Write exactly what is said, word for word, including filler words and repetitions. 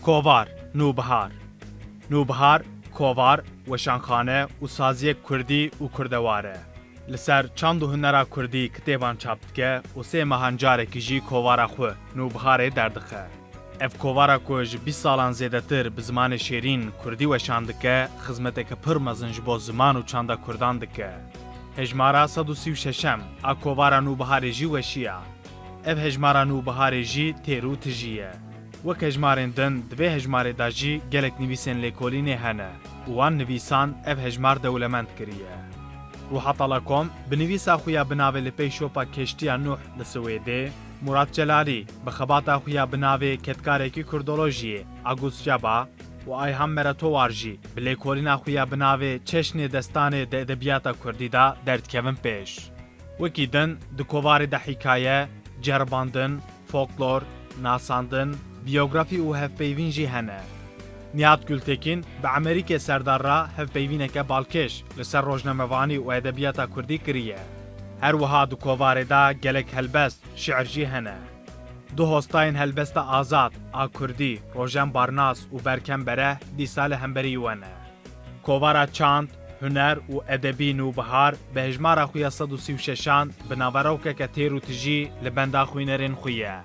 Kovar, Nûbihar. Nûbihar, kovar, weşanxane û saziyek kurdî û kurdewar e. Li ser çand û hunera kurdî kitêban çap dike û sê mehan carekî jî kovara xwe, Nûbiharê, derdixe. Ev kovara ku ji bîst salan zêdetir bi zimanê şêrîn kurdî weşan dike, xizmeteke pir mezin ji bo ziman û çanda kurdan dike. Hejmara sed û sî û şeşem a kovara Nûbiharê jî weşiya. Ev hejmara Nûbiharê jî têr û tijî ye. Wek hejmarên din, di vê hejmarê de jî gelek nivîsên lêkolînê hene û wan nivîsan ev hejmar dewlemend kiriye. Ruhatala Kom bi nivîsa xwe ya bi navê Li pey şopa keştiya Nuh li Swêdê, Murat Celalî bi xebata xwe ya bi navê Kedkarekî Kurdolojiyê, Agus Caba, û Ayhan Meretowar jî bi lêkolîna xwe ya bi navê Çeşnê Destanê di edebiyata kurdî de derdikevin pêş. Wekî din di kovarê de hîkaye, ceribandin, folklor, nasandin, biyografî û hevpeyvîn jî hene. Nihat Gultekin bi Emerîkê Serdar re hevpeyvîneke balkêş li ser rojnamevanî û edebiyata kurdî kiriye. Her wiha di kovarê de gelek helbest, şiir jî hene. Du hostayên helbesta azad a kurdî, Rojen Barnas û Berkem Bereh, dîsa li hemberî we ne. Kovara çand, huner û edebî Nûbihar bi hejmara xwe ya sed û sî û şeşan bi naverokeke têr û tijî li benda xwînerên xwe ye.